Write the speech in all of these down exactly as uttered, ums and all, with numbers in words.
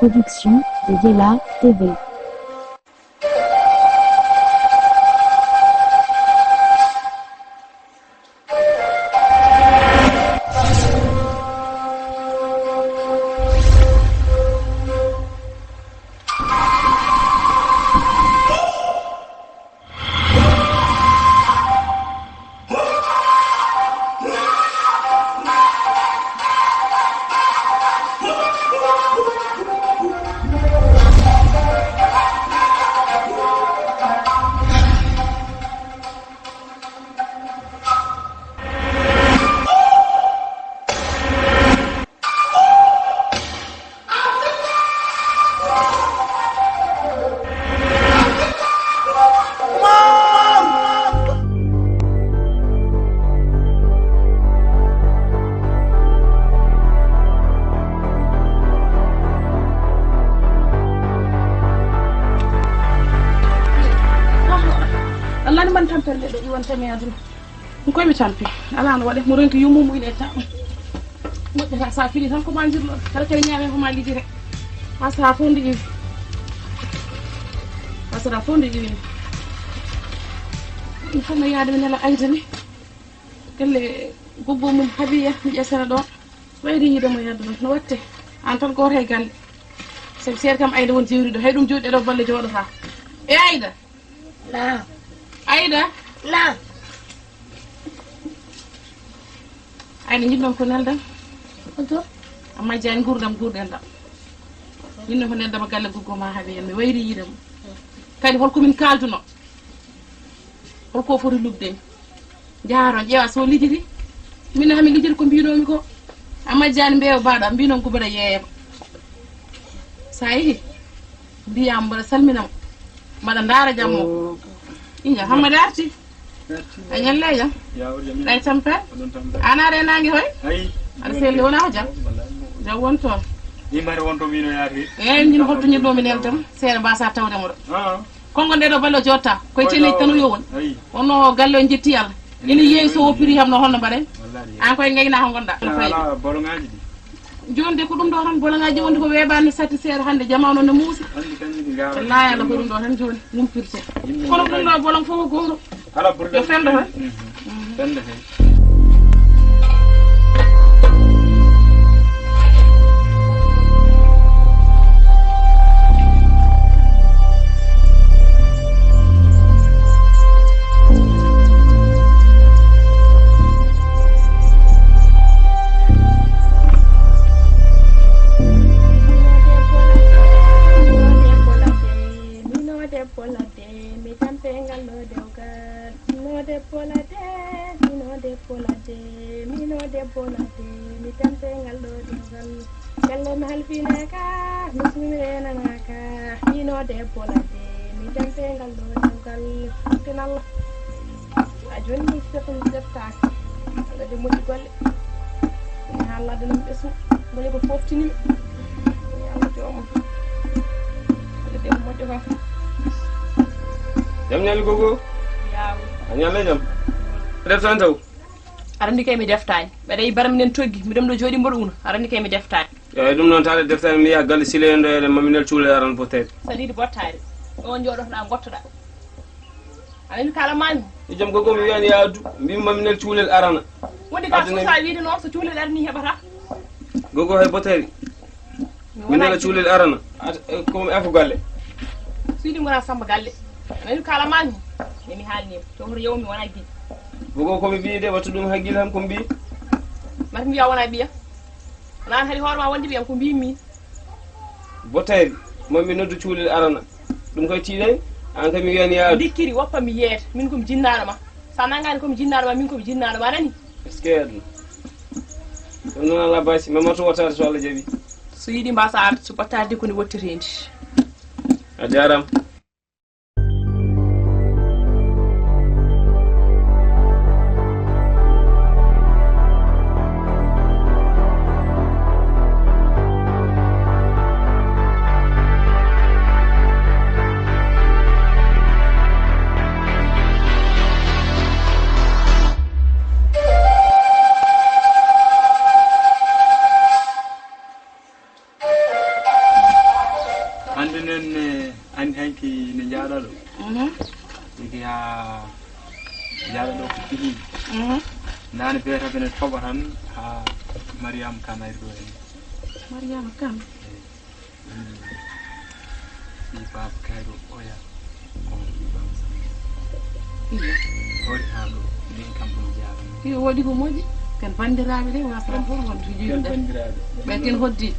Production de Yela T V. Allah ni man tampere ɗo iwantami aduna. Ɗum koye mi tampi. Alaa no waɗe, mo ronki yummum ine taɓa. Moƴƴata sa fini tan ko ma njirlo. Kala kala ñaame ko ma lijire. Asa fof nde iwi. Asara fof nde iwi. Ɗum fof no yaade mi nela Ayda ni. Galle goggo mum Habiya mi ƴesana ɗo. Wayri yiide mo yadduno. No watte? An tan gooto e galle. Sabu seeɗa kam Ayda won jewriɗo. Hay ɗum jooɗi ɗo balle jooɗota. E Ayda? Naam. Ayda? Naam. Ayda, njiɗ noon ko neldam. Honto? Amma jani nguurdam, nguurɗen ɗam. Min noon ko neldam e galle goggo ma Habiya, mi wayri yiide mo. Kadi holko min kaalduno? Holko foti lugde mi? Jaaron, ƴeewa so lijiri. Min noon hami lijiri ko mbinomi ko. Amma jani mbeewa baɗa, mbinon ko mbaɗa yeeyam. Sa yehi, mbiyam mbaɗa salminam. Mbaɗa ndaara jam mo. Inja, Hammadi arti. A ñalle jam? Ɗay tamper? Ana renange hoy? Aɗa selli wona ko jam? Jam won toon. Ni mari won to mino yaari. Eyi, min holto ñiɗɗo mi neltam. Seeɗa mbasa tawde mo ɗo. Ah. Kongo nde ɗo ballo jotta. Koye tele tan yo won. Ayi. Wonno galle o jetti Allah. Ina yeeso o piri ham no holno mbaɗen? Wallahi. An koye ngayna ko ngonɗa. Ala bolongaji ɗi. Joni de ko ɗum ɗo tan bolongaji wonde ko weeɓani satti seeɗa hannde jamanu ne muusi. Andi kanji ɗi ngara. Wallahi Allah ko ɗum ɗo tan joni wumpirte. Kono ɗum ɗo bolon fof ko gooto. Ala burda. Yo fendo tan. Mhm. Fendo tan. Mino debbo ladde, mi tampe ngal ɗo dewgal. Mino debbo ladde, mino debbo ladde, mino debbo ladde, mi tampe ngal ɗo dewgal. Galle mi halfinaaka, mi suumi reenanaaka. Mino debbo ladde, mi tampe ngal ɗo dewgal. Tinalla. A jonni mi sefo mi seftaaka. Allah de moƴƴi golle. Mi haalnaade no mi ɓesngu. Mbele ko foftini mi. Yo Allah joomum. Mbele de ko moƴƴo ko. Jam ñaali gogo. Yaaw. A ñalle jam. Deftan taw. Aɗa anndi kay mi deftaani. Mbeɗa yi baram nen toggi. Miɗo ɗo jooɗi mboɗo uno. Aɗa anndi kay mi deftaani. Eeyi, ɗum noon taade deftaani mi yaha galle Sile en ɗo ene maminel cuule aran bottede. Saɗa yiɗi bottaade. Ɗo njooɗotoɗaa ngottoɗaa. Aɗa anndi kala maami. E joom gogo mi wiyani yaadu, mbimi maminel cuulel arana. Wonde ka so sa wiide noon so cuulel arani heɓata. Gogo hay boteri. Mi nela cuulel arana. At-, eh, ko mi afo galle. Suydi ngona samba galle. Aɗa anndi kala maami. Ne mi haalni. To hoto yewo mi wona gidi. Gogo ko mi mbi de wattu ɗum hakkil ham ko mbi. Mata mbiya wona ɓiya. Wona an haɗi hoore ma wonde ɓiyam ko mbimi. Boteri, mami noddu cuulel arana. Ɗum koye tiiɗay, an kam mi wiyani yaadu. Ndikkiri, woppa mi yeeta. Min ko mi jinnaaɗo ma. Sa nanngaani ko mi jinnaaɗo ma, min ko mi jinnaaɗo ma, a nani? Est-ce que ɗum? Ɗum noon alaa basi, mi moto wotaade so Allah jaɓi. So yiɗi mbasa arde, so ɓattaade ko ni wottireendi. A jaaraama. Enen, eh, anndi hanki ne njaaɗa ɗo. Mhm. Jogii haa njaaɗa ɗo ko pihiiɗi. Mhm. Naane beeta ɓe ne toɓa tan haa Mariama Kan ari ɗo heen. Mariama Kan? Eey. Ɗum fii Baaba Kayre oya, on fii Baaba Samba. Iyo. Hoore haa ɗo, min kam ɗum jaarani. Iyo, waɗi ko moƴƴi. Ken banndiraaɓe de, wasata fof won to Ken jiiduɗen. Banndiraaɓe. Ɓe ken hoddi.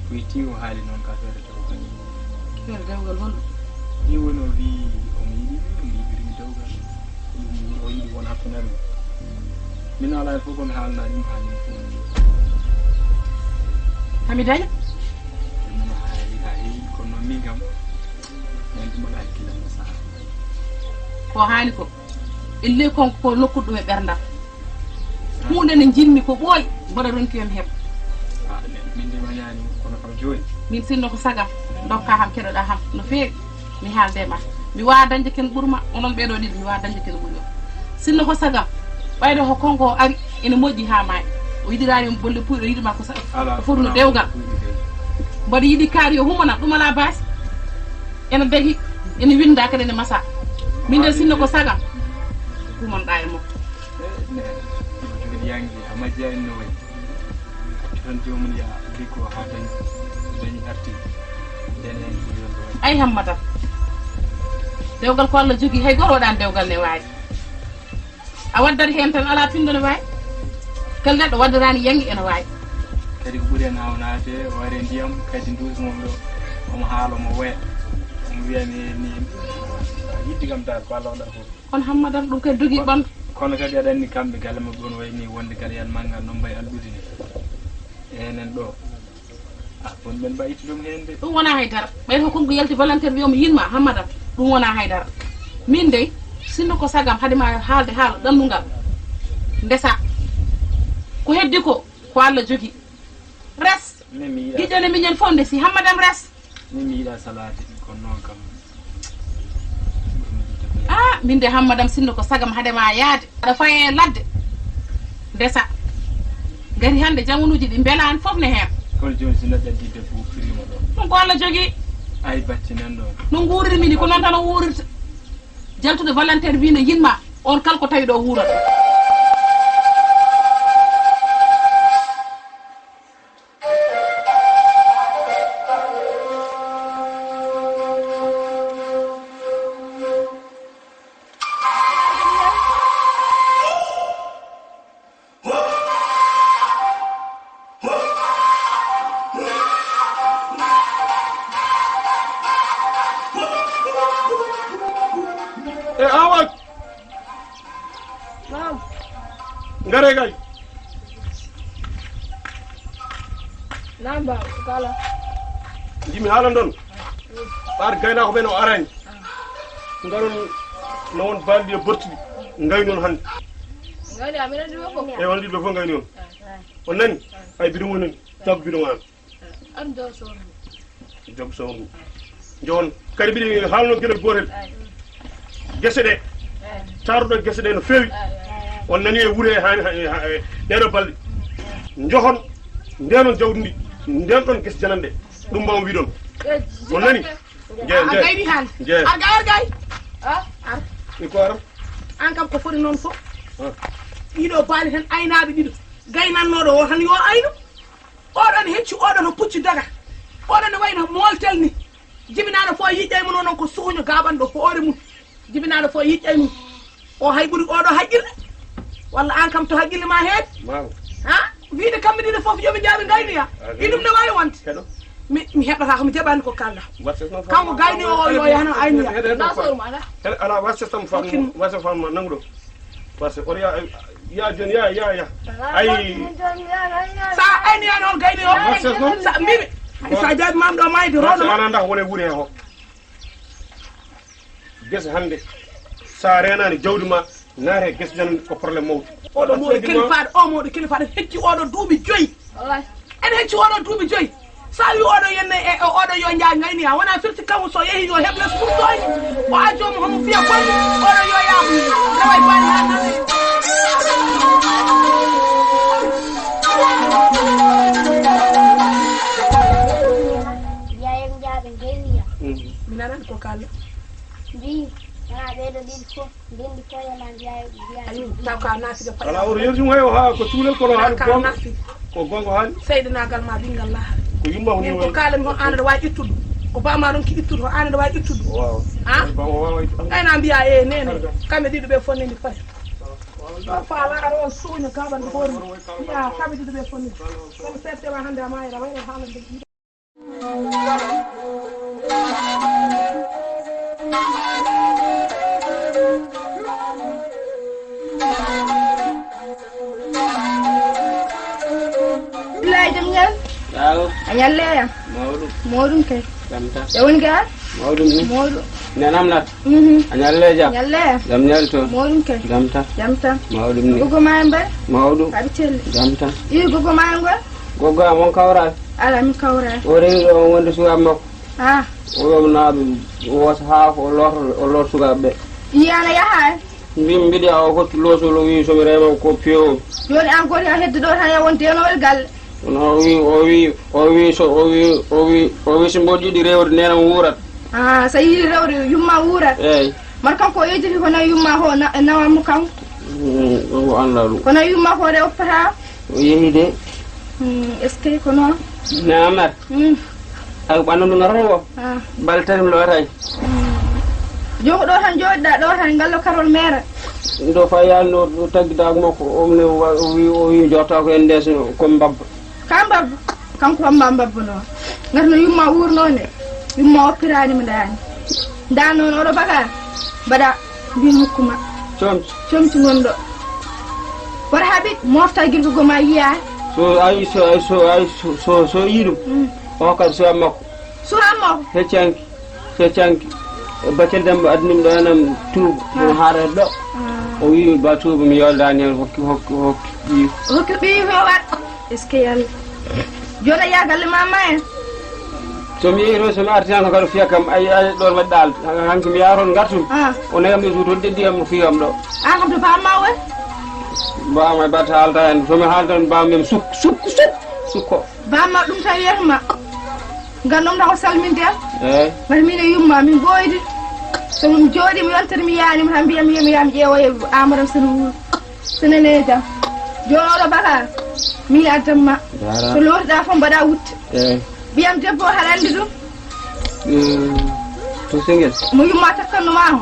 Ko itti o haali noon ka feere dewgal. Feere dewgal hol? Ɗi woni o wii omo yiɗi mi, omo yiɗiri mi dewgal. Ko ɗum o yiɗi won hakkunde amen. Min alaa e fof ko mi haalnaa ɗum haalni fof. Hami daña? Ɗum no haali haa heewi, kono noon min kam, min ɗum alaa hakkille am sahaa. Ko haali ko, ille kon ko nokkude ɗum e ɓerndam. Huunde nde njiɗmi ko ɓooyi, mboɗo ronki yo mi heɓ. Ah, min de mi wañaani, kono kam jooni. Min sinno ko sagam, ndokka kam, keɗoɗaa kam no feewi, mi haalda e ma. Mi waawaa dañde ken ɓuri ma, onon ɓee ɗoo ɗiɗo, mi waawaa dañde ken ɓuri on. Sinno ko sagam, ɓayde ko kanko o ari, ene moƴƴi haa maayi. O yiɗiraani on bolle puyɗe, o yiɗi ma ko sa-, Alaa, ko foti no alaa dewgal. Puyɗe kay. Mboɗo yiɗi kaari yo humana, ɗum alaa baasi. Ene dagi, ene winnda kadi ene masa. Min de sinno ko sagam, kumonɗaa e makko. Eh, ne, ɗum tigi yaangi, a majjaa en no wayi. Accu tan joomum yaa liggo haa dañi, dañi arti. Nden en ɓuri on ɗo wayi. Ay Hammata. Dewgal ko Allah jogii, hay gooto waɗaani dewgal ne waawi. A waddat heen tan, alaa pinndo ne waawi. Kala neɗɗo waddataani yaangi ene waawi. Kadi ko ɓuri en haawnaade, o ari e ndiyam, kadi nduusi mum ɗo, omo haala, omo woya. Omo wiya mi ni, a yiddi kam dal, ko Allah waɗata fof. Kono Hammadan ɗum kadi dogii ɓanndu. Kono kadi aɗa anndi kamɓe galle maɓɓe on wayi ni wonde galle yaltanngal noon mbayi alɗude ni. Enen ɗo. Ah, on ɓen mbayi ittude ɗum heen de. Ɗum wonaa hay dara. Ɓay ko konko yalti volontaire wiya omo yiɗ ma, Hammadan. Ɗum wonaa hay dara. Min dey, sinno ko sagam hade ma haalde haala ɗannungal. Ndesa. Ko heddi ko, ko Allah jogii. Res. Min mi yiɗaa. Giƴƴo ne miñen fof ndesi. Hammadan res. Min mi yiɗaa salaade, kono noon kam. Ah, min de Hammadam sinno ko sagam hade ma yaade. Aɗa faya e ladde. Ndesa. Ngati hannde jamanuuji ɗi mbelaani fof ne heen. Kono jooni si neɗɗo addi debbo o firiima ɗo. Ɗum ko Allah jogii. Ay bacci nan ɗo. No nguurirmi ni ko noon tan o wuurirta. Jaltude volontaire wii ne yiɗ ma. On kala ko tawi ɗo wuurata. E awat. Naam. Ngare kay. Naam, ba, kala. Jimi haala ndon. Ɓaar gaynaako ɓen o arani. Ngaron no won balɗi e bortuɗi. Ngaynon hannde. Ngayni amina ɗiɗo fof. E on ɗiɗo fof ngayni on. On nani? Ay bidon woni. Tag bidon an. An do sondu. Jog sondu. Joon kadi mbiɗi haalno gila gootel. Gese ɗe. Taruɗo gese ɗe no feewi. On nani e wure hani, hani, ha-, e ɗeɗo balɗe. Njohon, ndenon jawdi ndi, nden ɗon gese jananɗe. Ɗum mbaw wiɗon. On nani? Jee, a jee. Gayni han. Jee. Ar gay, ar gay. Ah, ar. Ni ko ar? An kam ko foti noon fof. Ah. Ɗiɗo baali tan aynaaɓe ɗiɗo. Gaynannooɗo o tan yo aynu. Oɗo ne hecci oɗo no pucci daga. Oɗo ne wayno moltel ni. Jibinaaɗo fof yiƴƴay mum onon ko suuño gaɓanɗo hoore mum. Jibinaaɗo fof yiƴƴay mum. O hay ɓuri oɗo haqqille. Walla an kam to haqqille ma heewi. Waaw. Ha? Wiide kamɓe ɗiɗo fof yoɓe njaaɓe gaynoya. Ah, iɗum ne wawi wonde. Heɗo. Mi, mi heɓata ko mi jaɓani ko kalla. Watte noon kanko gayni o, o yo yahno aynoya. Heɗo, heɗo, heɗo. Ala watte tan fam, watte fam nanguɗo. Parce que oɗo ya, ya joni ya, ya, ya. Ay. Sa ayni an on gayni o. Sa mbiɓe. Sa jaabi mam ɗo mayde rono. Ana ndax wone wure he ho. Gese hannde. Sa renani jawdi ma, naate gese jan ko problème mawɗo. Oɗo mawɗo kilifaaɗo, o mawɗo kilifaaɗo hecci oɗo duuɓi joyi. Wallahi. Ene hecci oɗo duuɓi joyi. Sa wi oɗo yenne e, e oɗo yo njaa ngayni ha wona firti kamu so yehi yo hebles ɓurtoy. O a joom homo fiya konni oɗo yo yaabu. Reway bani ha nane. Yayen jaaɓe Nanani ko kala. Mbi, wona ɓeeɗo ɗiɗi fof, ndenndi fof yana mbiya, mbiya. Ayi, taw ka naati ɓe paɗa. Ala, o yerdi mo o haa ko cuulel kono haa ka gonga. Naati. Ko gonga haa. Seyɗinaagal ma ɓingal laha. Ko yumma ko ni ko kala mi ko an aɗa waawi ittude. Ko ba ma ronki ittude, ko an aɗa waawi ittude. Waaw. Ha? Ba o waawa ittude. Ay na mbiya e nene. Kamɓe ɗiɗo ɓe fof ndenndi fof. Ɗo faala ara on suuña gaɓan ko hoori. Mbiya kamɓe ɗiɗo ɓe fof ndenndi. Kono sette wa hannde a maayira wayre haalande. Bilaay jam ñal. Yaaw. A ñalleya. Mawɗum. Mawɗum kay. Jam tan. Jawon ga? Mawɗum ni. Mawɗum. Nenam nat. Mhm. A ñalle jam. Ñalle. Jam ñal to. Mawɗum kay. Jam tan. Jam tan. Mawɗum ni. Gogo ma en bay? Mawɗum. Abi telle. Jam tan. I gogo ma en gol? Gogo am on kawra. Ala mi kawra. O rewi ɗo on wonde suka makko. Ah. O ɗo na woosa haako o lorto o lorto suka ɓe. Iyana yaha. Mbimi mbiɗa o hokki loosol o wi somi rema ko piyo. Joni an goti a hedde ɗo tan e won denowel galle. Kono o wi o wi o wi so o wi o wi o wi so mboɗo yiɗi rewde nenam wuurat. Ah, so yiɗi rewde yumma wuurat. Eyyi. Mar kanko o yejjiti ko nawi yumma ho na- nawammo kanko. Mm, o annda ɗum. Ko nawi yumma ko de oppata. O yehi de. Mm, est-ce que ko noon? Ne Amar. Mm. Ay ɓandu ndu ngarata o. Ah. Bal tati mi lowata e. Mm. Joko ɗo tan joɗɗa ɗo tan ngallo karol mere. Ɗo fa yalno taggidago makko omne o wi o wi jotta ko en ndes ko mbabba. Ka mbabba kanko wamba mbabba noon. Ngarno yumma wurno ne. Yumma oppirani mo dani. Dan noon oɗo baga mbaɗa mbin hokkuma. Comci. Comci gonɗo. Wata haɓit mofta girgo goma yiya. So ayi so ayi so ayi so so so yiɗum. Mm. O hokkat suwa makko. Suwa makko. Heccanki. Heccanki. Bakel Demba addinum ɗo enam tuuba. Ah. Ene haara ɗo. Ah. O wi ba tuuba mi yoldani hen hokki hokki hokki ɓiyu. Hokki ɓiyu ko wat. Est-ce que yalla? Joni a yaha galle ma ma en? So mi yehi toon so mi arti tan ko kadi fiya kam ay ay ɗon waɗi ɗaal hanki mi yaha toon ngartum. Ah. O nagam ɗo suuto ɗeddi am no fiya am ɗo. An kam to bamma o e? Bamma e batta haalta hen so mi haalta hen bamma mi suk suk suk sukko. Bamma ɗum tan wiyata ma. Ngam ɗum tan o salminde am. Eyi. Wata min e yumma min ɓooyde. So min jooɗi mi yontere mi yaani mi tan mbiyam yemi yam ƴeewoye amaram sene wuuro. Senene jam. Joni oɗo baka. Min addam ma. Jara. So lortiɗa fof mbaɗa wutte. Eyi. Ɓiyam debbo o haɗa anndi ɗum. Mm, to sengel. Mo yumma takkanno ma o.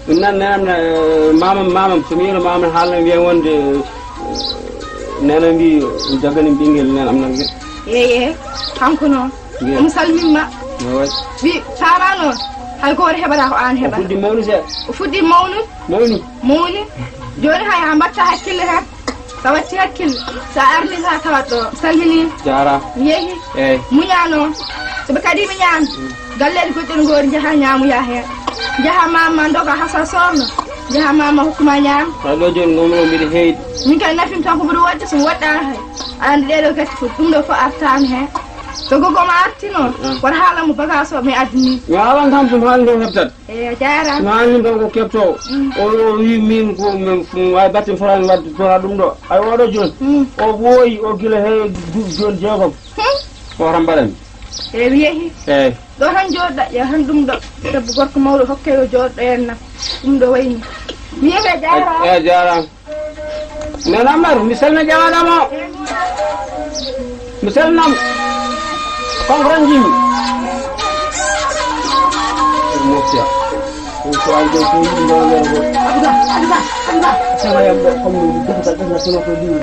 Ɗum nan nenan eh, mamam mamam so mi yino mamam haalna mbiyen wonde eh, nenan mbi jagganim ɓingel nen am nan gel. Eye, kanko noon. Omo salminma. Way. Wi faama noon. Hay gooto heɓata ko aan O heɓata. Fuɗɗi mawni seeɗa. O fuɗɗi mawnude. Mawni. Mawni. Jooni hay a mbatta hakkille tan. So a watti hakkille. So a arni tan a tawat ɗo. Salmini. Jaara. Mi yehi. Eyi. Muña noon. So ɓe kadi mi ñaami. Galleeji goɗɗi no ngoori njaha ñaamoya heen. Njaha mama ndoga hasa soorno. Njaha mama hokkuma ñaam. Hay ɗo jooni ngomno mbiɗa heydi. Min kay nafim tan ko mboɗo waɗde so mi waɗɗaano hay. Aɗa anndi ɗeɗo gacce fof ɗum ɗo fof artaani heen. So gogo ma arti noon, wata haala mo bagage o mi addi ni. Mi haalan kam so mi haalni ɗo heɓtat. Eyi a jaaraama. So mi haalni ɗo ko keɓto. O o wi min ko min waawi batte mi fotaani waɗde fota ɗum ɗo. Ay oɗo jooni. O ɓooyi o gila he duuɓi jooni jeegom. O tan mbaɗami. Eyi mi yehi. Eyi. Ɗo tan jooɗɗa ƴeew tan ɗum ɗo. Debbo gorko mawɗo hokke yo jooɗɗo en na. Ɗum ɗo wayni. Mi yehi a jaaraama. Eyi a jaaraama. Nana Amar mi salmina jamaɗa mo mi salminama. Kanko tan jimi. Moftiya. Ko alɗo ko yimɓe ɗo nder ɗo. Aduga aduga aduga. Sama yamɓe comme no dugutal ɗen na sima ko ɗum.